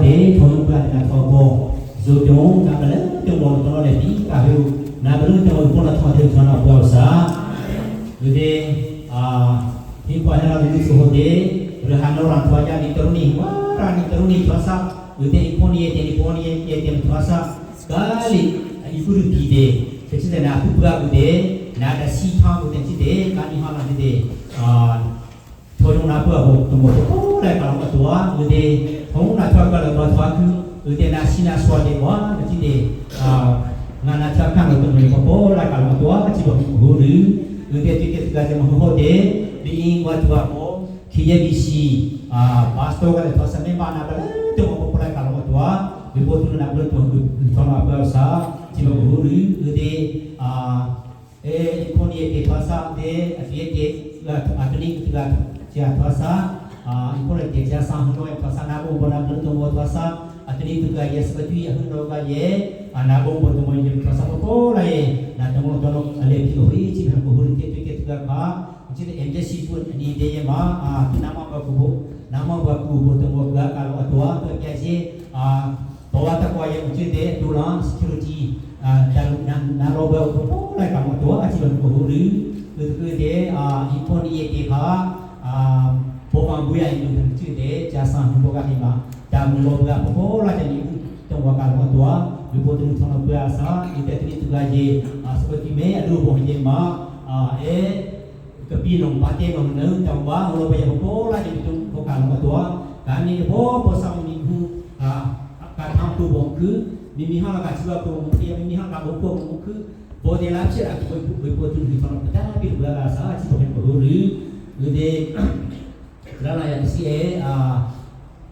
De thong ka na tho bo zo tong ka ba le tong bo to le bi ka hu na ba lu tong bo na tho the tho na bo sa lu de a hi kwa na lu su ho de ru han no ran tho ya ni toru ni wa ra ni toru ni tho sa lu de i pon ye te ni pon ye ye te tho sa ka li i ku ru bi de ke chi de na ku ba ku de na da si tha ku de chi de ka ni ha la de a ထိုလုံနာပွားဖို့တမောပိုးလိုက်ကောင်အတော်ဦးဒီထုံးနာထွားကလည်းတော့ထွားခုဦးဒီနာရှိနာဆွာဒီဝါဒီဒီအာငါနာချခန့်လို့တမောပိုးလိုက်ကောင်အတော်အချီဘဟူရူဦးဒီတိကကကြမဟိုဒီဒီအင်းဝတ်ဝါမောခီယဘီစီအာပါစတော့ကလည်းထွားစမေပါနာကလည်းတမောပိုးလိုက်ကောင်အတော်ဒီပိုတူနာဘလတော့ထွားမှာပွားစာချီဘဟူရူဦးဒီအာအဲခွန်ရီတေထွားစာတဲ့အပြေတေအတလိကက chia thwa sa a ipore te chia sa hno thwa sa na bo bo na blu to mo thwa sa atini tu ka ye sabati a hno ka ye ana bo bo to mo ye thwa sa po la ye na to mo to no ale pi ho ri chi ha ko hu te te ke tu ka ka chi de MJC chu ani de ye ma a tu na ma ba ku bo na ma ba ku bo to mo ka ka lo atwa to kya je a ဘောတကွာရဲ့ချစ်တဲ့ဒူလာ security အာဒါနာနာလောဘကိုလိုက်ကောင်တော့အချီဘကိုဟူလူคือคือเดอ่าอีพอนี่เกခါအာဘောမဘူရအင်းချစ်တဲ့ဂျာဆန်ဘောကဟိမာဒါမလောဘကဘောလာတဲ့နီတုံဝကတော့တော့ဒီပေါ်တူဆောင်းပွားစာဒီတဲ့တိတူကရေအာစပတိမေအလူဘောရေမာအာအဲကပီလုံပါတေမနုတံဝါလောဘရဘောလာတဲ့တုဘောကတော့တော့ဒါနီဘောဘောဆောင်နီဟုအာ ကာทำตัวบงคือมีมีห้องละกาชีวะตัวมุขมีมีห้องกาบงตัวมุขคือโบเดลาเชระคือไปไปตุนที่ทำแต่ปีเวลาสาชีพเป็นหรือหรือเดกระลายซีเออ่า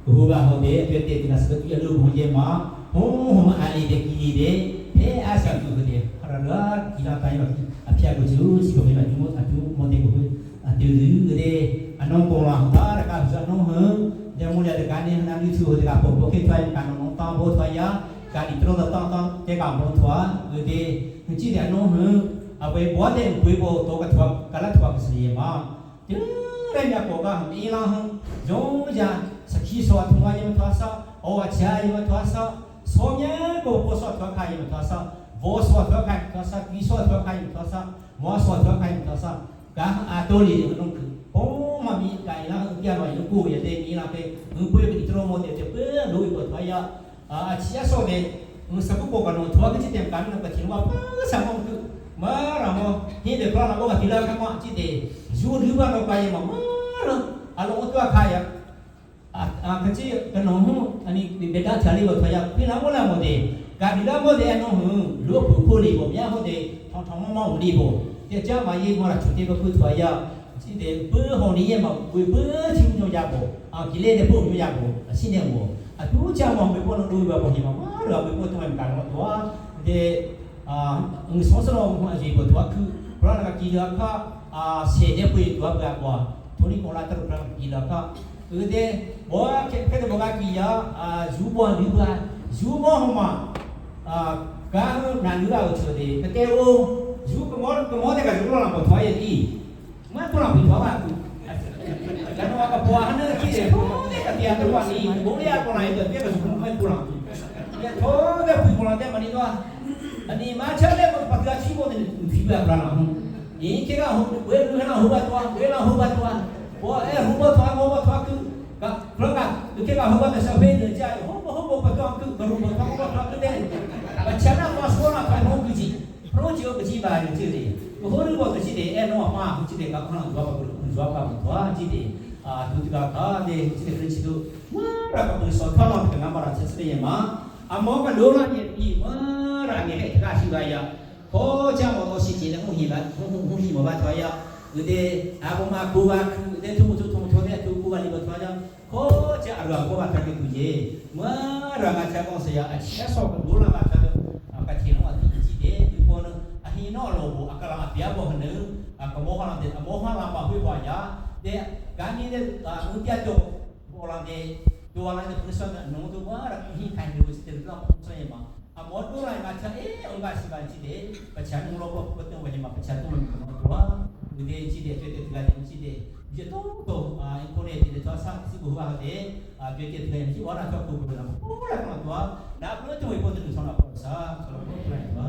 หูบาโฮเดเป็นเตตินัสกตุยลูโฮเยมาโฮโฮมาอาลีเดกีเดเฮอาสัตุเดฮาระกีฬาไตมาอภิยากุจูชีพเป็นมาจุมอจุมเดกุอติรือเดอนงโกลาตาระกาซะนงเฮเดมูลยาเดกานีนาลิชูเดกาโปโปเคทวายกานงตาโบทวายากาลิตรตตตเตกาโบทวาเดจิเดอนงเฮอเวบัวเดปุยโบโตกะทวกะละทวกสรีมาตึเรยาโกกะมีลาหยงยาสกีสวะทวายมทวาซาโอวะชายมทวาซาโซเมียโกโปสวะทวคายมทวาซาโวสวะทวคายทวาซากีสวะทวคายทวาซามอสวะทวคายทวาซากะอาโตลีนงคือโอมามีไกลาเกียรอยกูยเดมีลาเปอุปุยกอิตรโมเตเตเปลุยปทวายาอาชิยาโซเดอุสกุโกกะโนทวกจิเต็มกันนะปะทินวะปะสังมคือมาระโมฮิเดพระนะโมกะทิลาคะมะจิเดยูหรือว่าเราไปมามาระอารมณ์ตัวขายอ่าขจีกะโนหุอันนี้เบดาชาลีวะทวายาพี่ลาโมลาโมเดกาดิลาโมเดอโนหุลูกผู้ผู้ลีบ่မြဟောเดทองทองมอมลีบ่เตจ้ามาเยมราชุติบคุทวายาจิเดปื้อหงนี้มาปุยปื้อชิวจงยาบ่อ่ากิเลเดปุยยาบ่สิเนบ่အတူချမောင်မေပေါ်လို့ဘာပေါ်ဟိမမာရမေပေါ်တော့ကန်တော့တဲ့အာငဆောစလောဟိုအကြီးပေါ်တော့ခုဘရနာကီလာခအာဆေတဲ့ပွေတော့ဘာကွာထိုနီကောလာတရပရကီလာခဥတဲ့ဘောခေခေဘောကကီယာအာဇူဘောလူဘာဇူမောဟမအာကာနာလူရာချေတဲ့တကယ်အိုဇူကမောကမောတဲ့ကဇူလောလာပေါ်ထွားရည်မကတော့ပြီးသွားပါဘူးကျွန်တော်ကပွားဟနေကြည့်တယ်ဟိုတဲ့ကတရားတော့နီဘုရားပေါ်လာတဲ့ပြည့်ကစုံမဲ့ပူလာရထောတဲ့ပူပေါ်လာတဲ့မနီတော့အနီမချတဲ့ပကချီဘောတဲ့ဖီဘာပလာဟွန်းအင်းကေကဟိုဝဲလူဟနာဟိုဘတ်ွားဝဲလာဟိုဘတ်ွားဘောအဲဟိုဘတ်ွားဟိုဘတ်ွားကုကဖလကကေကဟိုဘတ်ဆဖေးတဲ့ကြာဟိုဘဟိုဘတ်ွားကုဘရုဘတ်ွားဘတ်ွားတဲ့ဘချနာမဆောနာဖိုင်ဟိုကကြီးပရိုဂျီကကြီးပါနေကြည့်တယ်ဟိုလူဘောတရှိတယ်အဲနော်မှာကြည့်တယ်ကခဏဇွားပါဘူးဇွားပါဘူးွားကြည့်တယ်အာဒုတိယခါတဲ့ကြည့်တယ်ခရစ်တုမာရကပူစောထလောကငါမရာချက်စရေမှာအမောကလိုလာနေပြီမာရငယ်ကရှိပါရခေါ်ကြမောတော့ရှိကြတယ်ဟိုဟိပါဟိုဟိုဟိမပါထွားရဒီအဘမကူပါခုတဲ့သူသူထုံထုံတဲ့သူကူပါလိမထွားကြခေါ်ကြအရောကိုပါထွားတဲ့သူကြီးမာရငါချက်ကောင်းစရာအချက်ဆောကလိုလာမှာထွားတဲ့ကချင်တော့အတိကြည့်တယ်ဒီပေါ်နအဟိနောလောဘအကလာအပြဘောခနအကမောဟလာတဲ့အမောဟလာမဝိပွားရတဲ့ဂါမီတဲ့ဥပြတော့ပေါ်လာတဲ့ဒိုလာတဲ့ပစနနိုဒိုဘာရဟိခိုင်လို့စတဲ့လောက်ဆွေးမှာအမောဒိုလိုက်မှာချအေးအုံကရှိပါကြည့်တယ်ပချန်လောဘပတဲ့ဝေမှာပချန်တော့တော့ဒီကြည့်တယ်တဲ့တဲ့ကကြည့်တယ်ဒီတော့တော့အင်ကိုနေတဲ့ chua sa si bu wa te a ke ke the si wa na chua ku ku na ku la ma tua na ku tu ko tu chona ko sa chona ko plan tua.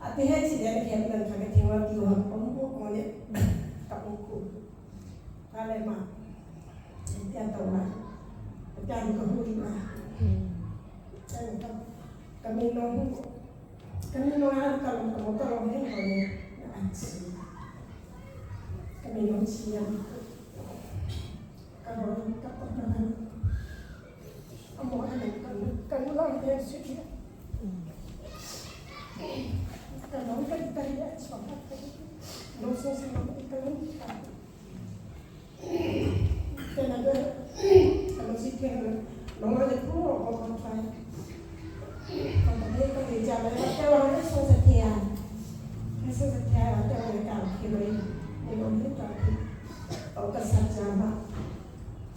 Ate he chi de ke nan kha ke thingwa ti wa om ko ko ne ka ko ku ka le ma tia to wa tia ko hu ma kami no kami no ha ka lo ko ko lo he ko ne a chi kami no chi ya ka ro ka ko na amo ha kan kan lo he su ka lo ka ta ya chwa no so sa ma ka lo ka na ga ka si ke na no ma le ko ko ko fa ko ta he ko ni ja ma ka wa ha so sa te ya ha so sa te ya ta wa ka ke lo ni no ni ta ki o ka sa ja ma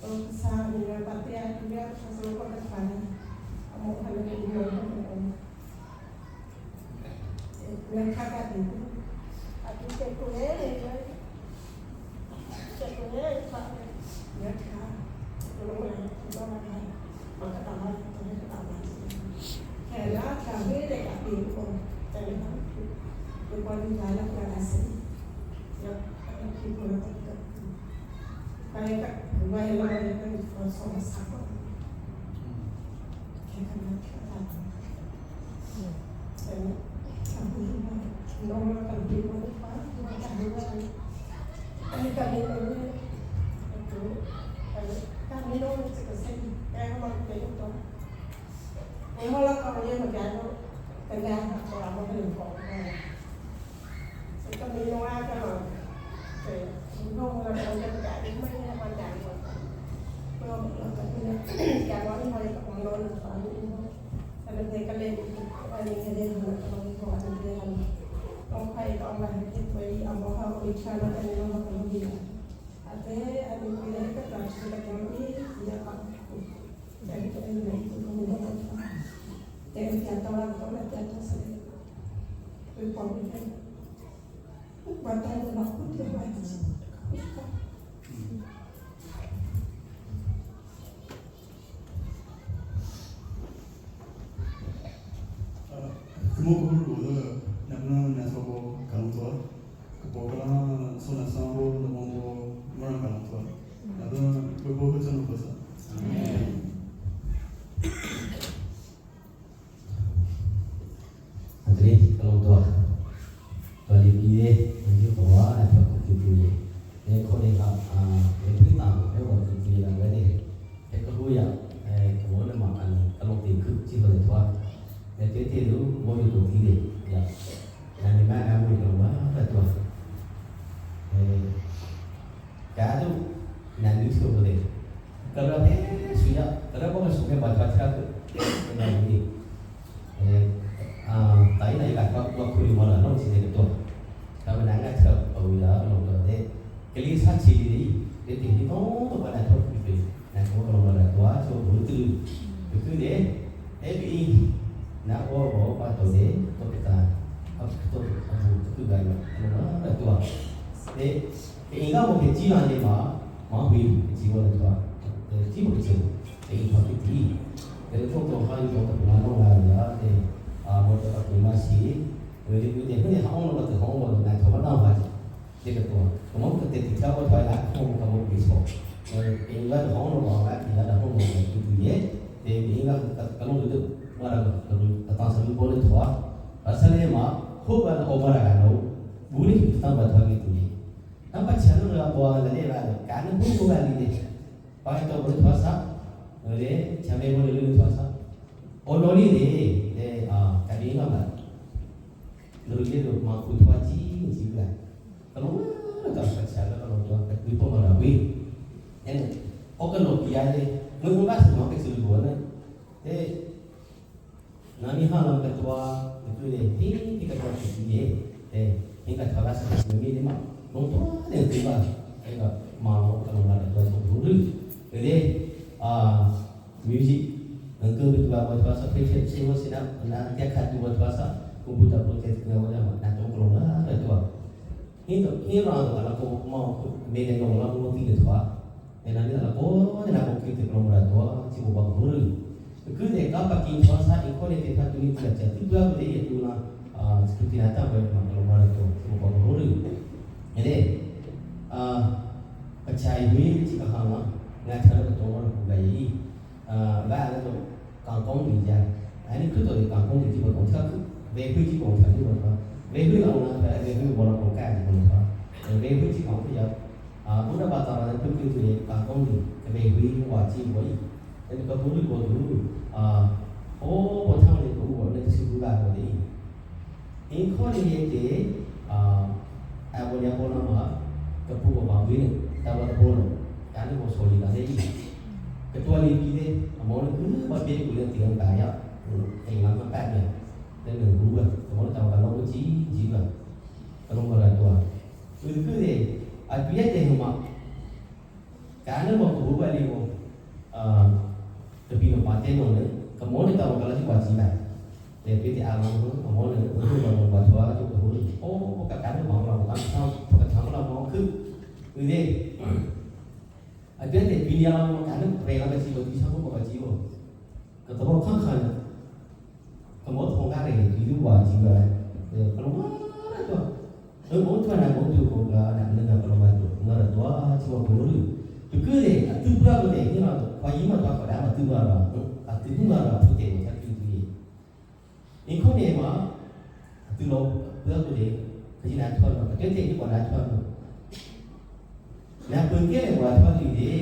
o ka sa ni na ba te ya ki ya sa so ko ka fa na amo ha na ni no ko ko na ka ka ni a ti ke ko he ni ke ko he fa na ka ko no na ko na ka ma ka ta ma to ka ta ma ke la ka ve le ka pi ko ta le ka ko ko ni la la ka ase ya ki ko na ta ka ka ka wa he la ka ko so sa ko ke ka na ka ta no ma ka pi ko pa ma ka hu wa ai ka ni no ni kami no ni ka se ka ma ke to ni ho la ka ni ma ka no ka ga ko la ma ni ko so ka mi no a ka no ke no la ka ka ka ni ma ni ma ka ko ko la ka ni ka no ni ho ka no na fa ni no sa le ka le ni ka ni ka le na ka ni ko ni le ต้องใครต้องมาที่ตัวเอามาเข้าอีกชาแล้วกันน้องมากันดี ate ani kuya ka ta sila kami ya ka dan ko ay na ko ko mo ta te ya ta la ko na ta ta sa le ko ko ni ba ta na ko te ba ta Kumo ko ro da na na na so ko ka lo to ko bo ka la so na sa bo na mo bo mo ra ka lo to na da ko bo ko cha no ko sa. Andri kalau tua tua li bi de ni ko wa na ko ku ku ye ne ko ne ka a ne pi ta ne ko ku ku la ga de e ko hu ya e ko na ma an ka lo ti ku chi ho de tua ne te te lu mo yu to ti de ya na ni ma na mu ko wa ta tua e ka tu na ni chu ko de ka lo te su ya ka lo ko su ke ba ta cha ku na ni 底嚟㗎，個個佢我嚟攞錢嚟做，咁啊兩個就為咗攞到啲，cái lý sát chỉ đi để tìm đi tốt tôi là thôi vì là có còn là quá cho bữa tư cứ để để bị na ô bỏ qua tổ đế tôi cái ta tôi tôi cứ gọi là nó là tôi để cái应该我给鸡卵的嘛，毛病鸡我来做，鸡不吃，để thoát cái gì để tôi tôi hay tôi tôi làm nó là để à một cái mà xí rồi thì cái này không nó từ không một là thôi bắt đầu phải这个多，我们得得跳过出来，空个我没错，应该是红了嘛，应该是红了，就对耶，对，应该个个弄的，我那个个当时你帮你拖，而且呢嘛，后边我们那个楼，屋里当把拖给对，那把钱都要花了，你来，干的不够干的，把你都不拖啥，对，前面我留拖啥，我哪里的，对啊，改变了嘛，留的都嘛不拖几几个。Kalau ka ka cha la lo to ka pi po ma la wi en o ka lo pi ya le ngu ba sa ma ke su bo na te na ni ha lam ka to ni tu le ti ti ka to ti ye te ni ka tha la sa ni ni ma lo to le ti ba ai ka ma lo ka lo la to so bu lu le a music ng ke tu ba ba sa pe che che wo si na na tia kha tu ba sa computer project ka wa ma na to ko la to 你都你让个那个毛没得用了，我给你拖，那那你那个那个给你弄来拖，就不包括了。佢哋搞北京拖沙，一个咧，他对你来讲，对不对？也对啦，啊， Seperti hata ko ma kalau mara to ko ko ru ede kachai hui chi ka hanga nga thara ko to ma ko gai ba la to kang kong ni ja ani ku to kang kong ni ji ko tha ku về hui chi ko tha ji ko tha về hui la na về hui bo la ko ka ji ko tha về hui chi ko ya ဘုရားဘာသာရတဲ့ပြုပြုရဲ့ကာကောင်းကြီးကဘေဝီဝါကြီးဝိအဲ့ကဘူရီဘောဒူအာဟိုဘောထောင်းလေးကိုဘောနဲ့စီဘူးလာဟိုဒီအင်ခေါ်နေတဲ့အာအဘောရဘောနာမှာကပူဘာဝင်းတာဝတ်ဘောလို့တာနေဘောဆိုလီလာတဲ့ကတော်လေးပြီးတဲ့အမောကဘာပြေကိုလည်းတင်တာရအိမ်လာမပတ်နေတဲ့လူကမောတောကလုံးကြီးကြီးကလုံးမလာတော့သူကလေအပြည့်တဲ့ဟိုမှာ ကာနဘောကဘူဘလီဘောအာတပီနပါတဲ့နော်လေကမောနေတောကလာကြီးပါကြီးလိုက်လေပြတဲ့အာလုံးအမောလေဘုရားဘောဘာထွားကျိုးအိုးကကာနဘောလာကဆောင်းကဆောင်းလာမောခုဒီအပြည့်တဲ့ပညာလောကာနရေလာကြီးဘောဒီချောင်းဘောကြီးဘောကတော့ခန့်ခန့်ကမောထုံကားလေဒီလူပါကြီးပဲကလုံးမတော့ဘုံထွန်းနေဘုံတူကိုကနာလငါကလုံးမတော့ငါတော့ချောဘောလူ တကယ်အတူပါလို့နေတော့ခွာကြီးမတော့ခေါ်တာမတူပါတော့အတူပါတော့ဖုတ်တယ်ချက်တူတူအင်ခုနေမှာအတူလို့ပြောလို့လေခကြီးနာထွန်းတော့တကယ်တည်းပေါ်လာထွန်းတော့နာပွင့်ကဲပေါ်ထွန်းလီလေ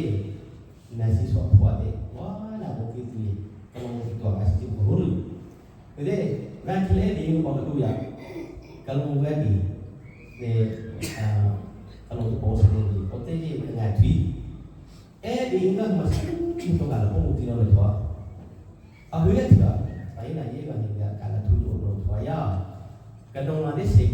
နာစီဆော့ဖွာတယ်ဝါနာဘုကေတူကလုံးတော့အစီဘောလို့တဲ့ရန်ကလေးဒီဘောတူရကလုံးဝဲဒီနေအာကလုံးပေါ်စနေဒီပေါ်တဲ့ကြီးငါထွီ အဲဒီငါမစူတော့ကလည်းပုံတီတော့ထွာအဝေးရတာဆိုင်နာရေးပါနေကလာထူတော့ထွာရကတုံလာတဲ့စိတ်